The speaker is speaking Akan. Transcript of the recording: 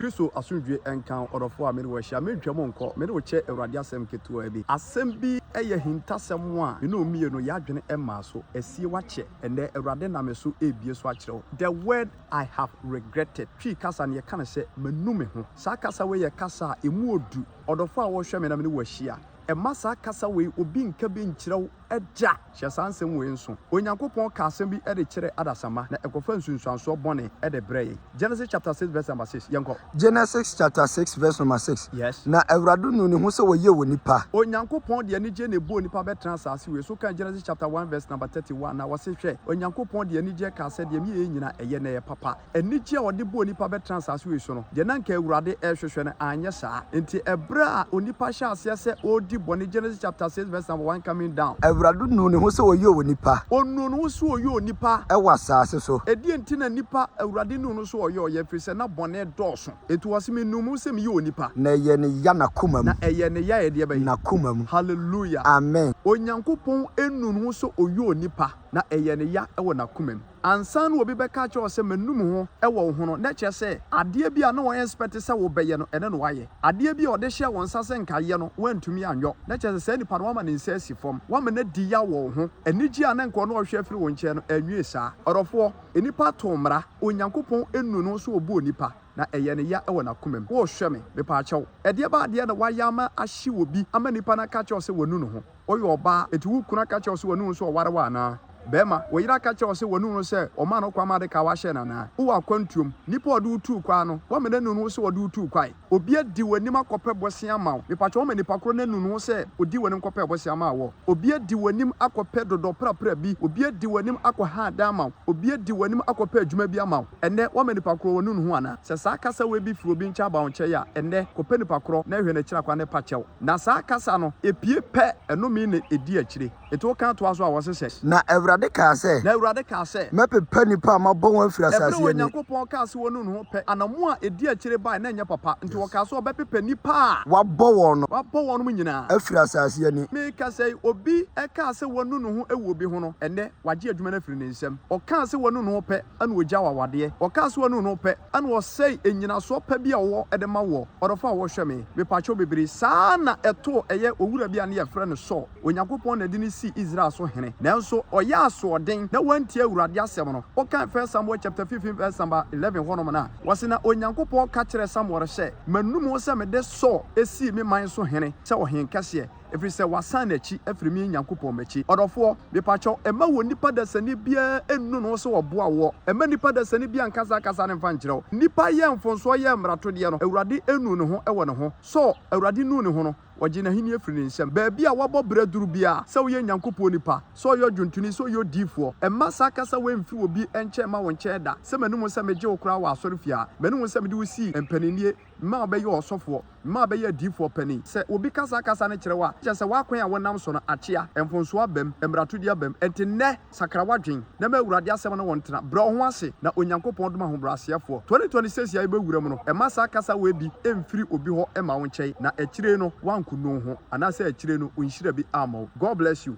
Kristo asomdwie nka wo, ɔdɔfoɔ a me ne wo ahyia. Mentwa mu nkɔ, me ne wo kyɛ Awurade asɛm ketewaa bi. Asɛm bi yɛ ahintasɛm a me ne wo mmienu yɛadwene mmaa so. Asie wakyɛ. Ɛnnɛ Awurade nam me so rebue so akyerɛ wo. The word I have regretted. Twi kasa no yɛka no sɛ manu me ho. Saa kasa wei yɛ kasa a ɛmu ɔdu. Ɔdɔfoɔ a wɔhwɛ me na me ne wo ahyia. Mma saa kasa wei obi nka bi nkyerɛ wo da! Hyɛ saa nsɛm wei nso. Onyankopɔn kaa asɛm bi de kyerɛɛ adasamma, na ɛkɔfaa nsunsuansoɔ bɔne de brɛɛ yɛn. Genesis chapter 6 verse number 6, yɛnkɔ. Genesis chapter 6 verse number 6. Yes. Na Awurade nuu ne ho sɛ ɔyɛɛ onipa. Onyankopɔn de anigyeɛ na ɛbɔɔ onipa bɛtenaa asase wei so. Kan Genesis chapter 1 verse number 31 na ɔse, Hwɛ, Onyankopɔn de anigyeɛ kaa sɛ, Deɛ meyɛeɛ nyinaa, ɛyɛ na ɛyɛ papa. Anigye a ɔde bɔɔ nnipa bɛtena asase wei so no, deɛ na anka Awurade rehwehwɛ no, anyɛ saa. Enti ɛberɛ a onipa hyɛɛ aseɛ sɛ ɔredi bɔne, Genesis chapter 6 verse number 1 coming down. Awurade nuu ne ho sɛ ɔyɛɛ onipa. Ɔnuu ne ho sɛ ɔyɛɛ onipa. Wɔ asase so. Ɛdeɛn nti na nnipa, Awurade nuu no sɛ ɔyɛɛ ɔyɛ? Ɛfiri sɛ na bɔne dɔɔso. Enti ɔse, Menuu me ho sɛ meyɛ onipa. Na ɛyɛɛ ne ya n'akoma mu. Na ɛyɛɛ ne ya ɛdeɛ bɛn? N'akoma mu. Hallelujah. Amen. Onyankopɔn nuu ne ho sɛ ɔyɛ onipa, na ɛyɛɛ ne ya wɔ n'akoma mu. Ansa na obi bɛka akyerɛ wo sɛ manu me ho wɔ wo ho no, na ɛkyerɛ sɛ adeɛ bi a na ɔ expect sɛ wobɛyɛ no, ɛno na woayɛ. Adeɛ bi a ɔde hyɛɛ wo nsa sɛ nka yɛ no, woantumi anyɔ. Na kyerɛ sɛ saa nipa no woama ne nsa asi fam. Woama no adi yaw wɔ wo ho. Anigyeɛ a na nka ɔno ɔhwɛ afiri wo nkyɛn no, anwie saa. Ɔdɔfoɔ, nnipa too mmara. Onyankopɔn nnu ne ho sɛ ɔbu onipa, na ɛyɛ no ya wɔ n'akoma mu. Worehwɛ me, mepaakyɛw, ɛdeɛ bɛn adeɛ na woayɛ ama ahye obi ama nipa no aka akyerɛ wo sɛ wanu ne ho? Woyɛ ɔbaa, enti wo kunu aka akyerɛ wo sɛ wanu wo sɛ ɔware wo anaa? Barima, wo yere aka akyerɛ wo sɛ wanu wo sɛ ɔmaa no kwan ma ade ka wahyɛ no anaa? Wowɔ akwantuom, nipa a ɔde wo tuu kwan no, woama no anu ne ho sɛ ɔde wo tuu kwan? Obi adi w'anim akɔpɛ bosea ama wo, mepakyɛ woama nipa korɔ no anu ne ho sɛ ɔdii w'anim kɔpɛɛ bosea maa woɔ? Obi adi w'anim akɔpɛ dodɔ prapra bi, obi adi w'anim akɔha dan ama wo, obi adi w'anim akɔpɛ adwuma bi ama wo, ɛnnɛ woama nipa korɔ wanu ne ho anaa? Sɛ saa kasa wei bi firi obi nkyɛn aba wo nkyɛn a, ɛnnɛ kɔpɛ nipa korɔ na hwɛ n'akyiri akwan na pa kyɛw. Na saa kasa no, epue pɛ, ɛnome na edi akyire. Enti woka toa so a, wɔse sɛ. Na Awurade kaa sɛ. Na Awurade kaa sɛ. Mɛpepa nnipa a mabɔ wɔn afiri asase Ɛberɛ a ani. Onyankopɔn kaa sɛ wɔnu ne ho pɛ, anammɔn a edi akyire bae na ɛnyɛ papa. Enti ɔkaa sɛ ɔbɛpepa nnipa a. Wabɔ wɔn no. Wabɔ wɔn no nyinaa. Afiri asase ani. Merekasa yi, obi kaa sɛ wanu ne ho wɔ obi ho no, ɛnnɛ, wagye adwuma no afiri ne nsam. Ɔkaa sɛ wanu ne ho pɛ, ɛna ɔgyaw awadeɛ. Ɔkaa sɛ wanu ne ho pɛ, Ɛna ɔsɛe nnyinasoɔ pa bi a ɔwɔ de ma woɔ. Ɔdɔfoɔ a wɔhwɛ me, mepakyɛw bebree. Saa ara na ɛtoo ɛyɛ owura bi a ne yɛfrɛ no Saul. Onyankopɔn na ɛde no sii Israel so hene. Nanso ɔyɛɛ asoɔden na wantie Awurade asɛm no. Wokan First Samuel chapter 15 verse number 11 hɔnom no a, wɔse na Onyankopɔn ka kyerɛɛ Samuel sɛ, Manu me ho sɛ mede Saul sii me man so hene sɛ ɔhenkɛseɛ. Ɛfiri sɛ wasan n'akyi afiri me Nyankopɔn m'akyi. Ɔdɔfoɔ, mepakyɛw, mma wɔ nipa dasani biara nnu ne ho sɛ ɔboa woɔ. Mma nipa dasani biara nka saa kasa no mfa nkyerɛ wo. Nnipa yɛɛ mfomsoɔ yɛɛ mmaratodeɛ no, Awurade nuu ne ho wɔ ne ho. Saul, Awurade nuu ne ho no, wɔgyee n'ahennie firii ne nsam. Baabi a woabɔ bra duru biara, sɛ woyɛ Nyankopɔn nipa, sɛ ɔyɛ ɔdwontoni, sɛ ɔyɛ odiyifoɔ, mma saa kasa wei mfiri obi nkyɛn mma wo nkyɛn da, sɛ manu ho sɛ megye wo koraa wɔ asɔrefie ha, manu ho sɛ mede wo sii mpaninnie, Mma ɔbɛyɛ ɔsɔfoɔ, mma ɔbɛyɛ adiyifoɔ panin. Sɛ obi ka saa kasa no kyerɛ wo a, kyerɛ sɛ w'akwan a wonam so no akyea, mfomsoɔ aba mu, mmaratodi aba mu. Enti nnɛ, sakra w'adwene, na ma Awurade asɛm ne wo ntena. Brɛ wo ho ase, na Onyankopɔn dom ahobrɛaseɛfoɔ. 2026 a yɛbɛwura mu no, mma saa kasa wei bi mmfiri obi hɔ mma wo nkyɛn, na akyire no woankɔnu wo ho, anaasɛ akyire no wo nhyira bi ammɔ wo. God bless you.